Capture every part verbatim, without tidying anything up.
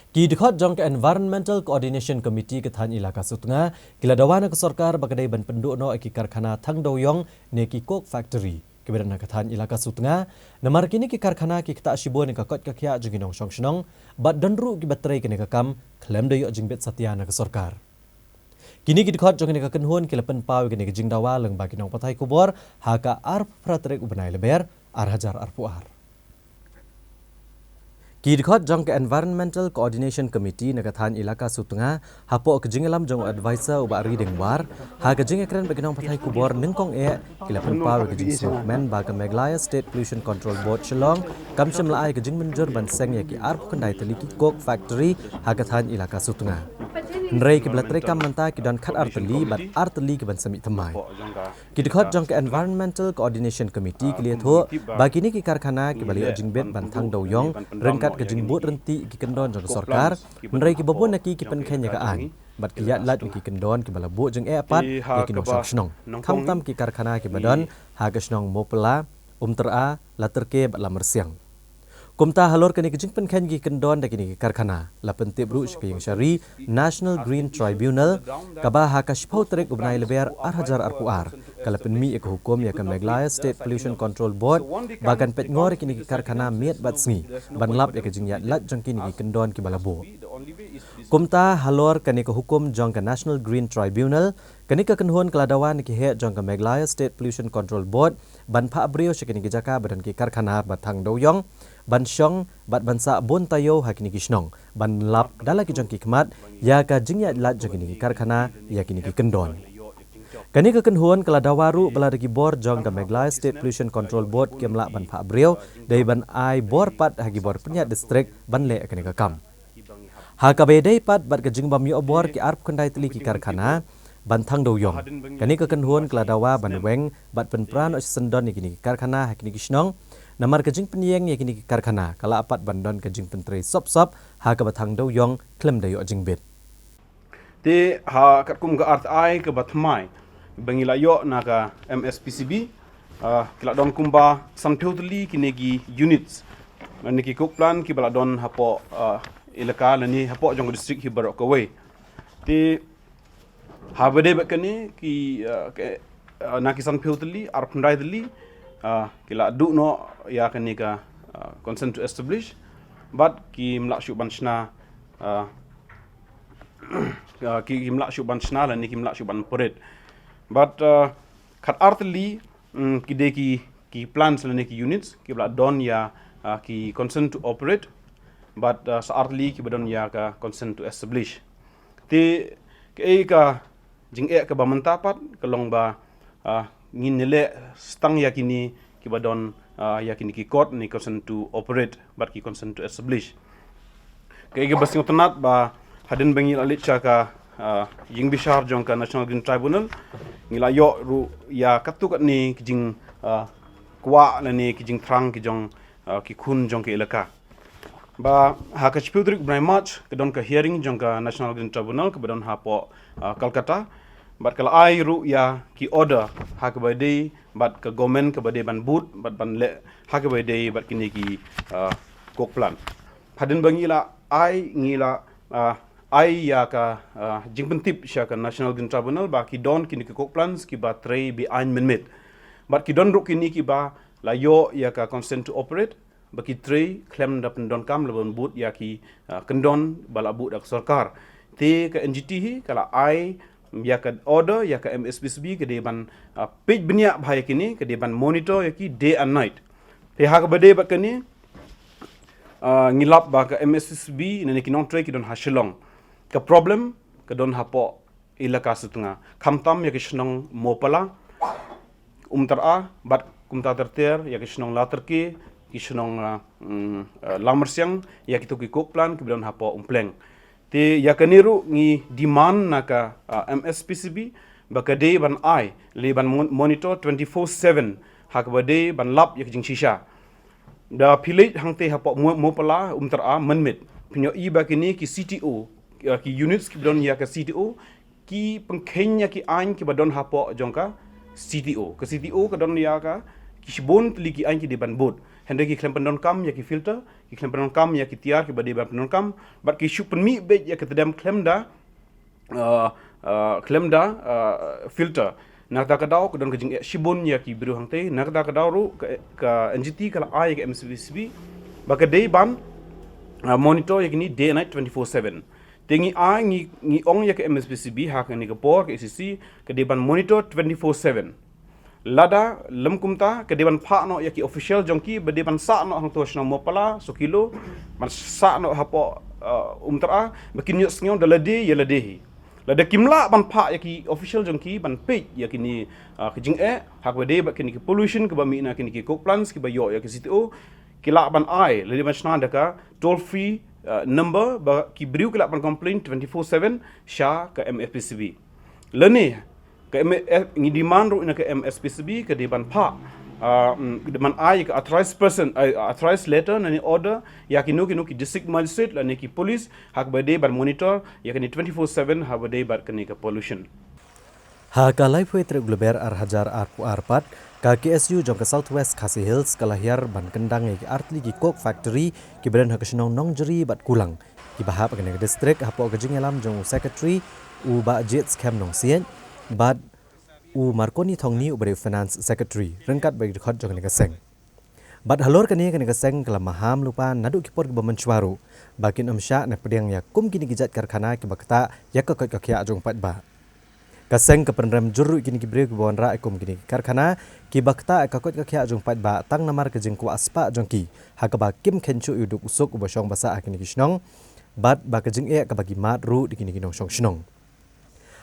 Ki dkhot jong ka Environmental Coordination Committee ka thaiñ Elaka Sutnga ki la dawa na ka sorkar ba ka dei ban pynduh noh ïa ki karkhana thang dewïong ne ki coke factory kiba don ha ka thaiñ Elaka Sutnga. Namar kine ki karkhana ki ktah shibun ïa ka koit ka khiah jong ki nongshong shnong bad don ruh kiba trei kane ka kam khlem da ïoh jingbit satia na ka sorkar. Kine ki dkhot jong kane ka kynhun ki la pynpaw ïa kane ka jingdawa lyngba ki nongpathai khubor ha ka arphew phra tarik u bnai Lber ar hajar arphew ar. Ki dkhot jong ka Environmental Coordination Committee na ka thaiñ Elaka Sutnga hapoh ka jingïalam jong u advisor u Bah Ri Dengwar ha ka jingïakren bad ki nongpathai khubor nyngkong eh ki la pynpaw ïa ka jingsngewkmen ba ka Meghalaya State Pollution Control Board Shillong kam shym la ai ka jingmynjur ban seng ïa ki arphew khyndai tylli ki coke factory ha ka thaiñ Elaka Sutnga. Hynrei kiba la treikam mynta ki don khatar tylli bad ar tylli ki ban sa mih thymmai. Ki dkhot jong ka Environmental Coordination Committee ki la ïathuh ba kine ki karkhana kiba la ïoh jingbit ban thang dewïong ryngkat ka jingbud ryntih ki kyndon jong ka sorkar, hynrei kiba bun na ki ki pynkheiñ ïa ka aiñ bad ki ïaid lait ïa ki kyndon kiba la buh jingeh pat ïa ki nongshong shnong, khamtam ki karkhana kiba don ha ka shnong Mopla, Umtyra, Latyrke bad Lamersiang. Kumta halor kane ka jingpynkheiñ ki kyndon da kine ki karkhana, la pyntip ruh sha ka ïing shari National Green Tribunal, kaba ha ka shiphew tarik u bnai Lber ar hajar arphew ar ka la pynmih ïa ka hukum ïa ka Meghalaya State Pollution Control Board ba kan peit ngor ïa kine ki karkhana miet bad sngi ban lap ïa ka jingïaid lait jong kine ki kyndon kiba la buh. Kumta halor kane ka hukum jong ka National Green Tribunal, kane ka kynhun ka la dawa na ki heh jong ka Meghalaya State Pollution Control Board ban phah briew sha kine ki jaka ba don ki karkhana ba thang dewïong ban shong bad ban sah bun taïew ha kine ki shnong ban lap da la ki jong ki khmat ïa ka jingïaid lait jong kine ki karkhana ïa kine ki kyndon. Kane ka kynhun ka la dawa ruh ba lada ki bor jong ka Meghalaya State Pollution Control Board kim lah ban phah briew, dei ban ai bor pat ha ki bor pynïaid district ban leh kane ka kam. Ha kaba ïadei pat bad ka jingbym ïoh bor ki arphew khyndai tylli ki karkhana ban thang dewïong, kane ka kynhun ka la dawa ban weng bad pynpra noh shisyndon ïa kine ki karkhana ha kine ki shnong. Namar ka jingpynïeng ïa kine ki karkhana ka lah pat ban don ka jingpyntrei sop sop ha kaba thang dewïong khlem da ïoh jingbit. Te ha katkum ka artharai kaba thymmai ba ngi la ïoh na ka M S P C B, ah, ki la don kumba sanphew tylli kine ki units lane ki coke plant kiba la don hapoh, ah, elaka lane hapoh jong ka district hi baroh kawei. Te haba dei bad kane ki, ah, ke, ah, na ki sanphew tylli, arphew khyndai tylli, ah, ki la duh noh ïa kane ka, ah, consent to establish bad kim lah shuh ban shna, ah, ah, ki, kim lah shuh ban shna lane kim lah shuh ban operate. Bad, ah, khatar tylli, mm, ki dei ki, ki plants lane ki units kiba la don ïa, ah, ki consent to operate bad, ah, sa ar tylli kiba don ïa ka consent to establish. Te kaei ka jingeh kaba mynta pat ka long ba, ah, ngin ïaleh stang ïa kine kiba don, ah, ïa kine ki court ne consent to operate bad ki consent to establish. Kaei kaba sngewtynnat ba hadien ba ngi la leit sha ka, ah, ïing bishar jong ka National Green Tribunal, ngi la ïoh ruh ïa katto katne ki jing, ah, kwah lane ki jingthrang ki jong, ah, ki khun jong ka elaka. Ba ha ka shiphew tarik bnai March ka don ka hearing jong ka National Green Tribunal kaba don hapoh, ah, Kolkata. Bad ka la ai ruh ïa ki order ha kaba dei bad ka government kaba dei ban bud bad ban leh ha kaba dei bad kine ki, ah, coke plant. Hadien ba ngi la ai, ngi la, ah, ai ïa ka, ah, jingpyntip sha ka National Green Tribunal ba ki don kine ki coke plants kiba trei be-aiñ mynmiet. Bad ki don ruh kine kiba la ïoh ïa ka consent to operate ba ki trei khlem da pyndonkam lane ban bud ïa ki, ah, kyndon ba la buh da ka sorkar. Te ka N G T hi ka la ai ïa ka order ïa ka M S P C B ka dei ban, ah, peit bniah bha ïa kine, ka dei ban monitor ïa ki day and night. Te ha kaba dei bad kane, ah, ngi lap ba ka M S P C B lane ki nongtrei ki don ha Shillong. Ka problem ka don hapoh elaka Sutnga, khamtam ïa ki shnong Mopala, Umtyra bad kumta ter ter ïa ki shnong Latyrke, ki shnong, ah, mm, ah, Lamersiang, ïa kito ki coke plant kiba don hapoh Umpleng. Te ïa kane ruh ngi demand na ka, ah, M S P C B ba ka dei ban ai lane ban mon-, monitor twenty-four seven ha kaba dei ban lap ïa ka jingshisha. Da phi leit hangtei hapoh Mo-, Mopala, Umtyra mynmiet, phin ïohi ba kine ki C T O, ah, ki units kiba don ïa ka C T O ki pynkheiñ ïa ki aiñ kiba don hapoh jong ka C T O. Ka C T O ka don ïa ka ki shibun tylli ki aiñ ki dei ban bud. Hynrei ki khlem pyndonkam ïa ki filter, ki khlem pyndonkam ïa ki tiar kiba dei ban pyndonkam, bad ki shu pynmih beit ïa ki tdem khlem da, uh, uh, khlem da, uh, filter. Na kata ka daw ka don ka jingeh shibun ïa ki briew hangtei. Na kata ka daw ruh ka, ka N G T ka la ai ïa ka M S P C B ba ka dei ban, uh, monitor ïa kini day and night twenty four seven. Te ngi ai, ngi, ngi ong ïa ka M S P C B ha kane ka por, ka E C C ka dei ban monitor twenty four seven. Lada lym kumta, ka dei ban phah noh ïa ki official jong ki ba dei ban sah noh hangto shnong Mawpala, Sokilo, ban sah noh hapoh, uh, Umtara, ba kin ïohsngew da lade ïa lade hi. Lada kim lah ban phah ïa ki official jong ki ban peit ïa kini, uh, ki jingeh ha kaba dei bad kini ki pollution kiba mih na kini ki coke plants kiba ïoh ïa ki C T O, ki lah ban ai, lada ban shna da ka toll free, uh, number ba ki briew ki lah ban complain twenty four seven sha ka M S P C B. Lane ka M F, ngi demand ruh na ka M S P C B ka dei ban phah, uh, mm, dei ban ai ka authorized person, uh, authorized letter lane order ïa kino kino ki district magistrate lane ki police ha kaba dei ban monitor ïa kane twenty four seven ha kaba dei bad kane ka pollution. Ha ka laiphew tarik Lber ar hajar arphew ar pat, ka K S U jong ka South West Khasi Hills ka la hiar ban kyndang ïa ki artylli ki coke factory kiba don ha ka shnong Nongjri bad Kulang, kiba hap ha kane ka district, hapoh ka jingïalam jong u Secretary, u Bah Jits Khem Nongsiej, bad u Marconi Thongni uba dei u Finance Secretary, ryngkat bad ki dkhot jong kane ka seng. Bad halor kane, kane ka seng ka la maham lypa naduh ki por kiba mynshuwa ruh ba kin ym shah ne pdiang ïa kum kine ki jait karkhana kiba ktah ïa ka koit ka khiah jong u paidbah. Ka seng ka pynrem jur ruh ïa kine ki briew kiba wanrah ïa kum kine ki karkhana kiba ktah ïa ka koit ka khiah jong u paidbah tang namar ka jingkwah spah jong ki, ha kaba kim kheiñ shuh ïa u duk u suk uba shong ba sah ha kine ki shnong, bad ba ka jingeh kaba ki mad ruh da kine ki nongshong shnong.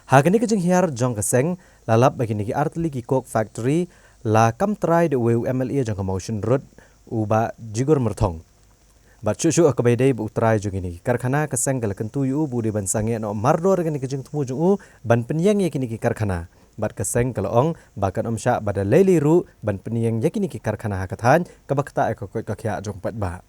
Ha kane ka jinghiar jong ka seng, la lap ba kine ki artylli ki coke factory la kam trai da uwei u M L A jong ka Mawshynrut, u Bah Jigur Myrthong. Bad shuh shuh ha kaba ïadei bad u trai jong kine ki karkhana, ka seng ka la kyntu ïa u ba u dei ban sangeh noh mardor ïa kane ka jingthmu jong u ban pynïeng ïa kine ki karkhana. Bad ka seng ka la ong ba kan ym shah ba da lei lei ruh ban pynïeng ïa kine ki karkhana ha ka thaiñ kaba ktah ïa ka koit ka khiah jong u paidbah.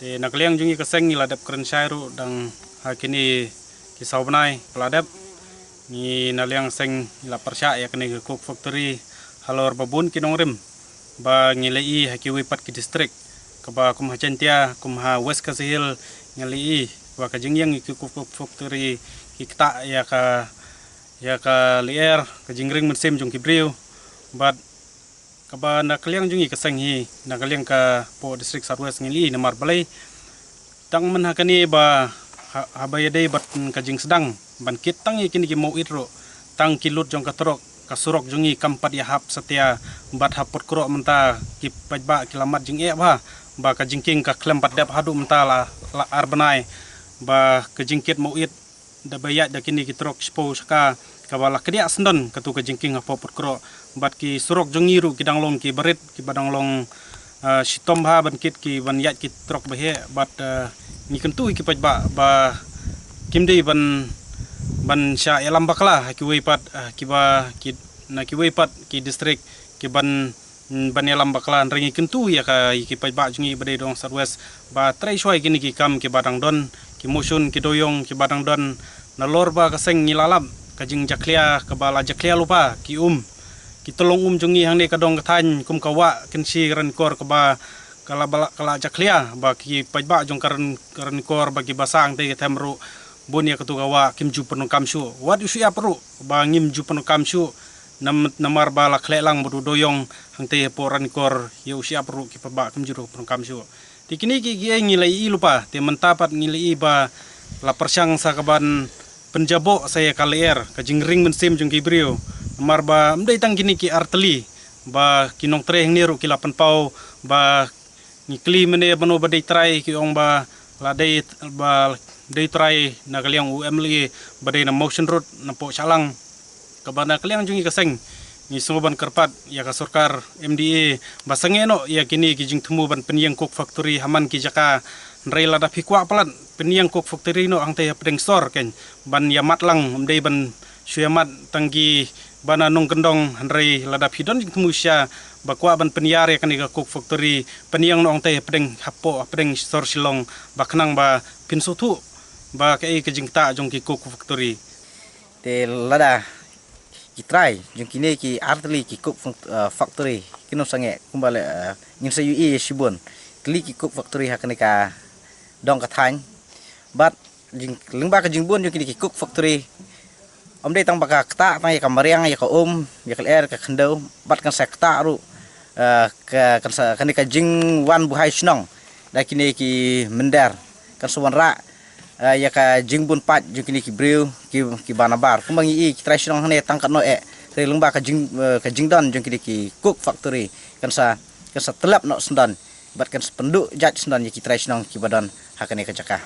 Te na ka liang jong ngi ka seng ngi la dep kren shai ruh dang ha kine ki saw bnai ba la dep. Ngi na liang seng ngi la pyrshah ïa kane ka coke factory halor ba bun ki nongrim ba ngi la ïohi ha kiwei pat ki district, kaba kum ha Jaintia, kum ha West Khasi Hills, ngi la ïohi ba ka jingïeng ïa ki coke factory ki ktah ïa ka, ïa ka lyer, ka jingring mynsiem jong ki briew. Bad kaba na ka liang jong ngi ka seng hi, na ka liang ka poh district South West ngi la ïohi namar balei tang mynha kane ba ha, haba ïadei bad ka jingsdang ban kit tang ïa kine ki mawit ruh, tang ki lut jong ka trok, ka surok jong ngi kam pat ïahap satia, bad ha Pdkroh mynta ki paidbah ki la mad jingeh bha ba ka jingkieng ka khlem pat dep haduh mynta la, la ar bnai ba ka jingkit mawit da ba ïaid da kine ki trok shiphew shaka, kaba la kdiah syndon katu ka jingkieng hapoh Pdkroh. Bad ki surok jong ngi ruh ki dang long kiba rit, kiba dang long, ah, shitom bha ban kit ki ban ïaid ki trok ba heh. Bad, ah, ngi kyntu ïa ki paidbah ba kim dei ban, ban shah ïalam bakla ha kiwei pat, ah, kiba ki, na kiwei pat ki district ki ban, mm, ban ïalam bakla, hynrei ngi kyntu ïa ka, ïa ki paidbah jong ngi ba dei dong South West ba trei shuwa ïa kine ki kam kiba dang don, ki motion, ki dewïong kiba dang don. Nalor ba ka seng ngi la lap ka jingjakhlia kaba la jakhlia lypa ki um, ki tyllong um jong ngi hangne ka dong ka thaiñ kum ka Wah Kynshi Ranikor kaba ka la, ba la, ka la jakhlia ba ki paidbah jong ka Ran-, ka Ranikor ba kiba sah hangtei ka them ruh bun ïa katu ka wah kim ju pyndonkam shuh. Wat u shyiap ruh ba ngim ju pyndonkam shuh. Nam-, namar ba la khleh lang bad u dewïong hangtei hapoh Ranikor, ïa u shyiap ruh ki paidbah kim ju pyndonkam shuh. Te kine ki, ki ei ngi la ïohi lypa, te mynta pat ngi la ïohi ba la pyrshang sa kaban pynjaboh sa ïa ka lyer, ka jingring mynsiem jong ki briew. Namar ba ym dei tang kine ki artylli ba ki nongtrei hangne ruh ki la pynpaw ba ngi kylli mynne mano ba dei trai, ki ong ba la dei, ba dei trai na ka liang u M L A ba dei na Mawshynrut napoh Shillong. Kaba na ka liang jong ngi ka seng ngi sngew ban kyrpad ïa ka sorkar M D A ba sangeh noh ïa kine ki jingthmu ban pynïeng coke factory ha man ki jaka. Hynrei lada phi kwah palat pynïeng coke factory noh hangtei hapdeng sor, keiñ ban ïamat lang, ym dei ban shu ïamat tang kiba na nongkyndong. Hynrei lada phi don jingthmu shisha ba kwah ban pynïar ïa kane ka Coke Factory pynïeng nongtei hapdeng hapoh hapdeng sor Shillong, ba khnang ba phin sngewthuh ba kaei ka jingktah jong ki Coke Factory. Te lada ki trai jong kine ki artylli ki Coke fac- uh, Factory kin ym sangeh kumba le uh, ngin sa ïohi ïa shibun tylli ki Coke Factory ha kane ka dong ka thaiñ. Bad jing lyngba ka jingbun jong kine ki Coke Factory, ym dei tang ba ka ktah tang ïa ka mariang, ïa ka um, ïa ka lyer, ka khyndew, bad kan sa ktah ruh uh, ka kan sa kane ka jingwan buhai shnong da kine ki mynder, kan sa wanrah uh, ïa ka jingbun pat jong kine ki briew ki ki ba nabar. Kumba ngi i ki trai shnong hangne tang katno eh, te lyngba ka jing uh, ka jingdon jong kine ki Coke Factory kan sa kan sa tyllep noh syndon bad kan sa pynduh jait syndon ïa ki trai shnong ki ba don ha kane ka jaka.